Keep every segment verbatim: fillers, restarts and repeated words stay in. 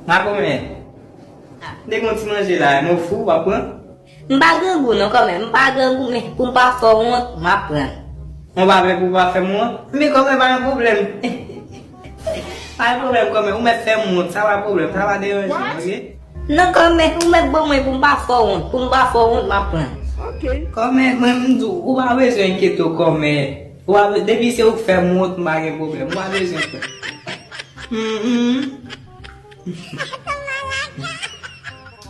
Makomè, m te gen yon ti manje la, men w fou, w ap pran? M pa grangou non kòmè, m pa grangou, men pou m pa fè w wont, m ap pran. Yon pa vle pou w pa fè m wont? Men kòmè pa gen pwoblèm. Pa gen pwoblèm kòmè, ou mèt fè m wont, sa pa pwoblèm, sa pa deranje m, oke? Non kòmè, ou mèt ban mwen pou m pa fè w wont, pou m pa fè w wont, m ap pran. Kòmè, mwen m di w, ou pa bezwen enkyete w kòmè. Ou pa be-, depi se ou k fè m wont, m pa gen pwoblèm, ou pa bezwen pè. Mm, mm.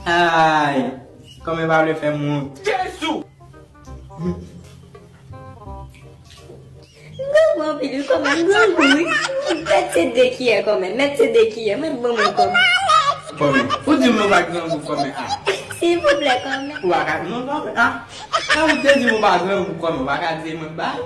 Ay, kòmè pa vle fè m wont. Jezi! M grangou anpil wi kòmè, m grangou wi. Mèt se de kiyè kòmè, mèt se de kiyè, mèt ban mwen kòmè. Kòmè, ou di m nou pa grangou kòmè a? Silvouplè kòmè. Ou pa ka, non kòmè a. Sa ou te di m ou pa grangou kòmè, ou pa ka di mwen bay?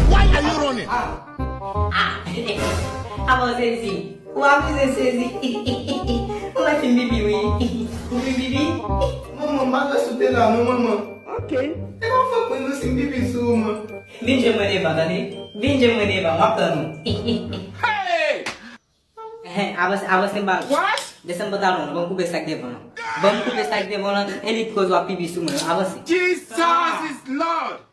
Why are you running? Ah, ah, avan sezi. Ou amize sezi. Ou mèt fin pipi wi. Ou fin pipi? Manman, m pa t wè si w te la non, manman. Ok. E pa fòk mwen non si m pipi sou ou, man. Vin jwenn mwen devan, tande. Vin jwenn mwen devan, m ap tann ou. Hey! Ehe, avanse, avanse m ba. What? Desann pantalon, ban m koupe sa k devan lan. Ban m koupe sa k devan lan, e li k koz w ap pipi sou mwen, avanse. Jesus is Lord!